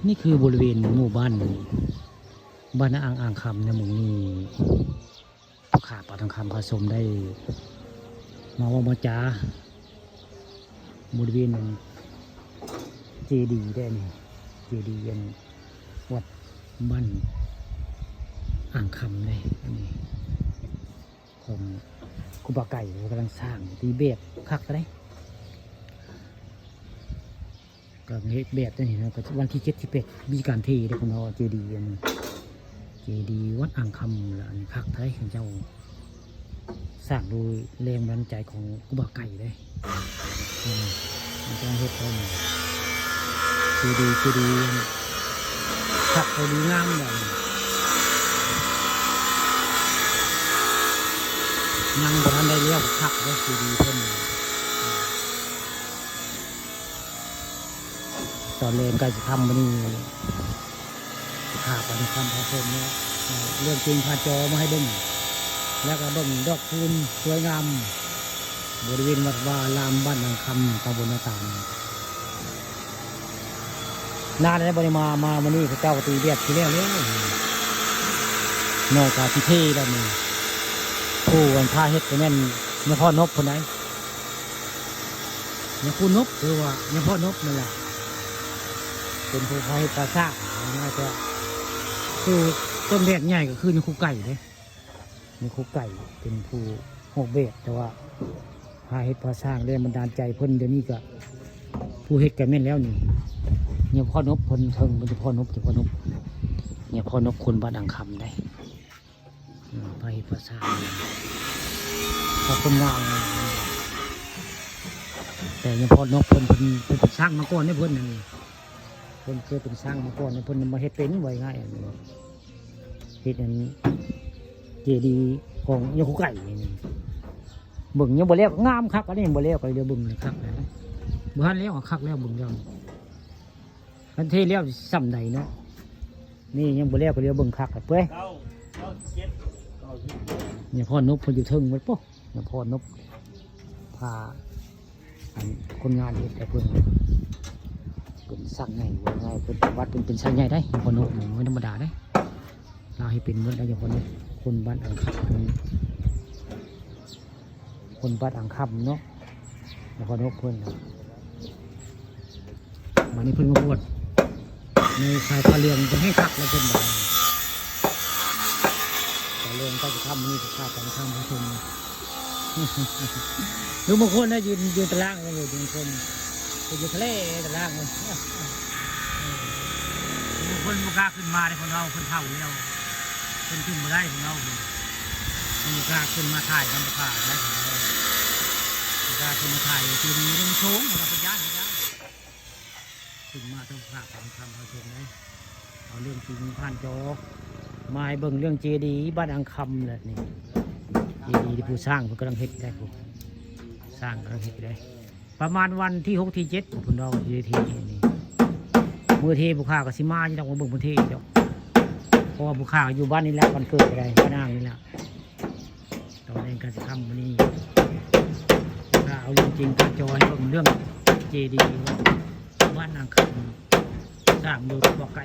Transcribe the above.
ນີ້ຄືບໍລິເວນໝູ່ບ້ານ ບ້ານອ່າງ ອ່າງຄຳໃນໝູ່ນີ້ ຂ້າພະທອງຄຳພາຊົມໄດ້ມາເວົ້າມາຈາບໍລິເວນອັນເຈດີແດ່ນີ້ ເຈດີອັນວັດບ້ານອ່າງຄຳເດ້ ອັນນີ້ຂອງຄູບາໄກ່ ກຳລັງສ້າງ ຕີແບບຄັກເດ້. ກໍເຮັດແບບຈັ່ງຊີ້ນະ ກໍວັນທີເຈັດ ທີແປດ ມີການເທເດ້ ເພິ່ນວ່າເຈດີ ອັນເຈດີວັດອ່າງຄຳ ລະອັນຄັກໄທ ເຂົາເຈົ້າສ້າງໂດຍແຮງບັນດານໃຈຂອງຄູບາໄກ່ເດ້ ອືມ ເຂົາເຈົ້າເຮັດໄວ້ນີ້ ເຈດີ ເຈດີຄັກ ເຈດີງາມ ແບບນີ້ ຍັງບໍ່ທັນໄດ້ແລ້ວ ຄັກເດ້ ເຈດີເພິ່ນ. ຕອນແລງໃກ້ຊິຄ່ຳມື້ນີ້ ພາໄປນຳທ່ານຜູ້ຊົມເນາະ ເລື່ອງຈິງຜ່ານຈໍມາໃຫ້ເບິ່ງ ແລ້ວກໍເບິ່ງດອກຄູນສວຍງາມ ບໍລິເວນວັດວາອາລາມ ບ້ານອ່າງຄຳ ຕຳບົນນາຕານ. ນານແລ້ວບໍ່ໄດ້ມາ ມາມື້ນີ້ເຂົາເຈົ້າກໍຕີແບບຊິແລ້ວແລ້ວ ນ້ອຍກວ່າຊິເທແລ້ວນີ້ ຜູ້ອັນພາເຮັດກໍແມ່ນຍາພໍ່ນົບພຸ້ນໃດ. ຍາຄູນົບ ຫຼືວ່າຍາພໍ່ນົບນັ້ນແຫຼະ ເປັນຜູ້ພາເຮັດພາສ້າງ ງ່າຍໆ ກໍຄືຕົ້ນແບບໃຫຍ່ກໍຄືຍາຄູໄກ່ເດ້ ຍາຄູໄກ່ເປັນຜູ້ອອກແບບ ແຕ່ວ່າພາເຮັດພາສ້າງ ແຮງບັນດານໃຈເພິ່ນ ດຽວນີ້ກໍຜູ້ເຮັດກໍແມ່ນແລ້ວນີ້ ຍາພໍ່ນົບເພິ່ນ ເທິງເພິ່ນ ຍາພໍ່ນົບ ຍາພໍ່ນົບ ຍາພໍ່ນົບຄົນບ້ານອ່າງຄຳໃດ. ອືມ ພາເຮັດພາສ້າງ ພາຄົນງາມ ແຕ່ຍາພໍ່ນົບເພິ່ນ ເພິ່ນ ເພິ່ນເປັນຊ່າງມາກ່ອນເດ້ ເພິ່ນນັ້ນ ເພິ່ນເຄີຍເປັນຊ່າງມາກ່ອນ ເພິ່ນມາເຮັດເປັນ ເວົ້າງ່າຍໆ ເຮັດອັນເຈດີຂອງຍາຄູໄກ່ນີ້ ເບິ່ງຍັງບໍ່ແລ້ວ ງາມຄັກ ອັນນີ້ຍັງບໍ່ແລ້ວ ກໍເລີຍເບິ່ງຄັກນະ ບໍ່ທັນແລ້ວ ຄັກແລ້ວ ເບິ່ງແລ້ວ ຄັນເທແລ້ວສ່ຳໃດເນາະ ນີ້ຍັງບໍ່ແລ້ວ ກໍເລີຍເບິ່ງຄັກເປີຍ. ຍາພໍ່ນົບເພິ່ນຢູ່ເທິງໝົດ ໂອ້ ຍາພໍ່ນົບ ພາອັນຄົນງານເຮັດໃຫ້ເພິ່ນ ເປັນຊ່າງໃຫຍ່ ເວົ້າງ່າຍ ເພິ່ນປະຫວັດເພິ່ນເປັນຊ່າງໃຫຍ່ໄດ໋ ຍາພໍ່ນົບນີ້ບໍ່ທຳມະດາເດ້ ລາວເຮັດເປັນໝົດແລ້ວ ຍາພໍ່ນົບ ຄົນບ້ານອ່າງຄຳ ຄົນບ້ານອ່າງຄຳເນາະ ຍາພໍ່ນົບເພິ່ນນະ. ບາດນີ້ເພິ່ນມາບວດໃນສາຍຜ້າເຫຼືອງ ເພິ່ນແຮ່ງຄັກແລ້ວເພິ່ນບາດນີ້ ຜ້າເຫຼືອງກໍຊິທຳ ມື້ນີ້ກໍຂາດການທຳໃຫ້ເພິ່ນ ຫຼືບາງຄົນນະ ຢືນຢູ່ຕາລ່າງ ເອີ ບາງຄົນເພິ່ນຢູ່ທະເລຕາລ່າງ ເອີ ບາງຄົນບໍ່ກ້າຂຶ້ນມາເດ້ ເພິ່ນເວົ້າ ເພິ່ນເຖົ້າແລ້ວ ເພິ່ນຂຶ້ນບໍ່ໄດ້ ເພິ່ນເວົ້າ ເພິ່ນບໍ່ກ້າຂຶ້ນມາຖ່າຍນຳ ບໍ່ກ້າໄດ້ ເພິ່ນເວົ້າ ບໍ່ກ້າຂຶ້ນມາຖ່າຍ ຄືມີເລື່ອງໂຊງ ເພິ່ນວ່າເພິ່ນຢ້ານ ເພິ່ນຢ້ານ. ຂຶ້ນມາທາງພາກຂອງຄຳເຮົາເຖິງໄດ໋ ເອົາເລື່ອງຈິງຜ່ານຈໍມາໃຫ້ເບິ່ງ ເລື່ອງເຈດີບ້ານອ່າງຄຳແຫຼະນີ້ ເຈດີທີ່ຜູ້ສ້າງເພິ່ນກຳລັງເຮັດໄດ໋ ຜູ້ສ້າງກຳລັງເຮັດໄດ໋ ປະມານວັນທີຫົກ ທີເຈັດ ເພິ່ນວ່າຊິໄດ້ເທນີ້ ມື້ເທຜູ້ຂ້າກໍຊິມາຢູ່ດອກ ມາເບິ່ງພື້ນທີ່ດອກ ເພາະວ່າຜູ້ຂ້າຢູ່ບ້ານນີ້ແຫຼະ ບ້ານເກີດກໍໄດ້ ບ້ານອ່າງນີ້ແຫຼະ. ຕອນແລງກະຊິຄ່ຳມື້ນີ້ ພາເອົາເລື່ອງຈິງຜ່ານຈໍໃຫ້ເບິ່ງ ເລື່ອງເຈດີວັດ ວັດອ່າງຄຳ ສ້າງໂດຍພໍ່ໄກ່